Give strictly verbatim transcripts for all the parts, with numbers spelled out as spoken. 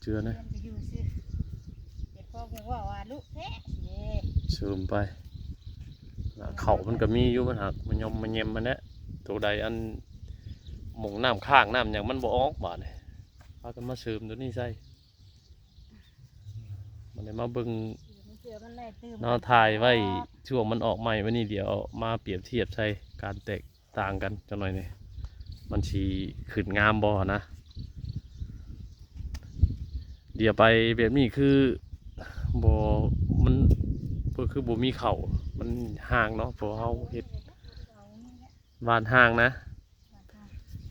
เจือนะ เพิ่นไปอยู่ซื่อเดี๋ยวพ่อบอกว่าว่าลูกแท้เด้ ซูมไป เข่ามันก็มีอยู่ มันหักมันยอมมันเย็มมันแหละ ตัวใดอันหมองน้ำข้างน้ำอย่างมันบ่ออกบาดนี่ พากันมาเสริมตัวนี้ใส่ มันได้มาเบิ่ง เดี๋ยวมันเจอมันได้ตื่น เนาะ ถ่ายไว้ช่วงมันออกใหม่วันนี้ เดี๋ยวมาเปรียบเทียบใส่การแตกต่างกันจังหน่อยนี่ มันสิขึ้นงามบ่นะ เดี๋ยวไปแบบนี้คือบ่ มันก็คือบ่มีเข่า มันห่างเนาะ เพราะเฮาเฮ็ดหว่านห่างนะ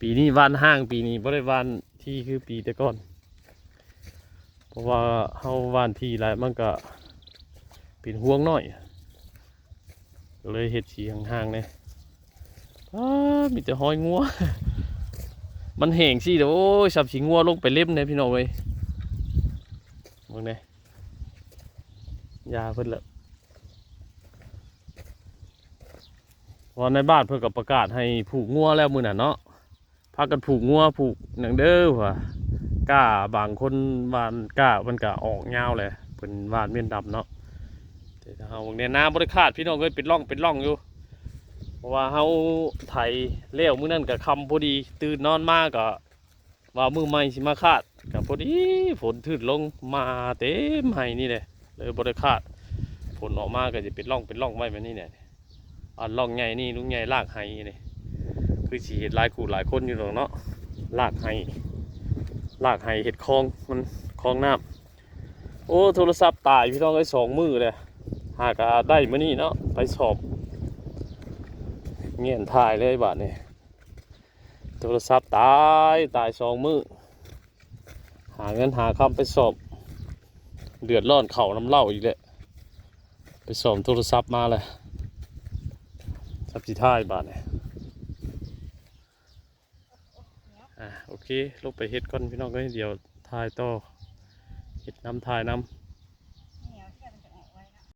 ปีนี้หว่านห่าง ปีนี้บ่ได้หว่านที่คือปีแต่ก่อน เพราะว่าเฮาหว่านที่หลายมันก็เป็นห่วงน้อย ก็เลยเฮ็ดสิห่างๆแหน่ อ้า มีแต่หอยงัว มันแห้งสิเด้อ โอ้ย สับสิงัวลงไปเล็มแหน่พี่น้องเอ้ย เบิ่งแหน่ ยาเพิ่นละ ว่าในบ้านเพิ่นก็ประกาศให้ผูกงัวแล้วมื้อนั้นเนาะ พากันผูกงัวผูกหยังเด้อว่า กล้าบางคนหว่านกล้ามันก็ออกยาวแหละ เพิ่นหว่านเมียนดำเนาะ แต่ถ้าเฮาเบิ่งแหน่ นาบ่ได้คาดพี่น้องเอ้ย เป็นร่องเป็นร่องอยู่ เพราะว่าเฮาไถแล้วมื้อนั้นก็ค่ำพอดี ตื่นนอนมาก็ ว่ามื้อใหม่สิมาคาด ก็พอดีฝนทืดลงมาเต็มไฮ่นี่แหละ เลยบ่ได้คาด ฝนออกมาก็จะเป็นร่องเป็นร่องไว้แบบนี้แหละ อันร่องใหญ่นี่ ลุงใหญ่ลากไฮ่นี่ คือสิเฮ็ดหลายคู่หลายคนอยู่ดอกเนาะ ลากไฮ่ ลากไฮ่เฮ็ดคลอง มันคลองน้ำ โอ้ โทรศัพท์ตายพี่น้องเอ้ย สองมื้อเลย หาก็ได้มื้อนี้เนาะ ไปสอบ เงี่ยนถ่ายเลยบาดนี้ โทรศัพท์ตาย ตายสองมื้อ หาเงินหาคำไปสอบ เดือดร้อนเข้านำเหล้าอีกแหละ ไปสอบโทรศัพท์มาเลย สับสิถ่ายบาดนี้ อ่ะ โอเค ลงไปเฮ็ดก่อนพี่น้องเอ้ย เดี๋ยวถ่ายต่อ เฮ็ดนำถ่ายน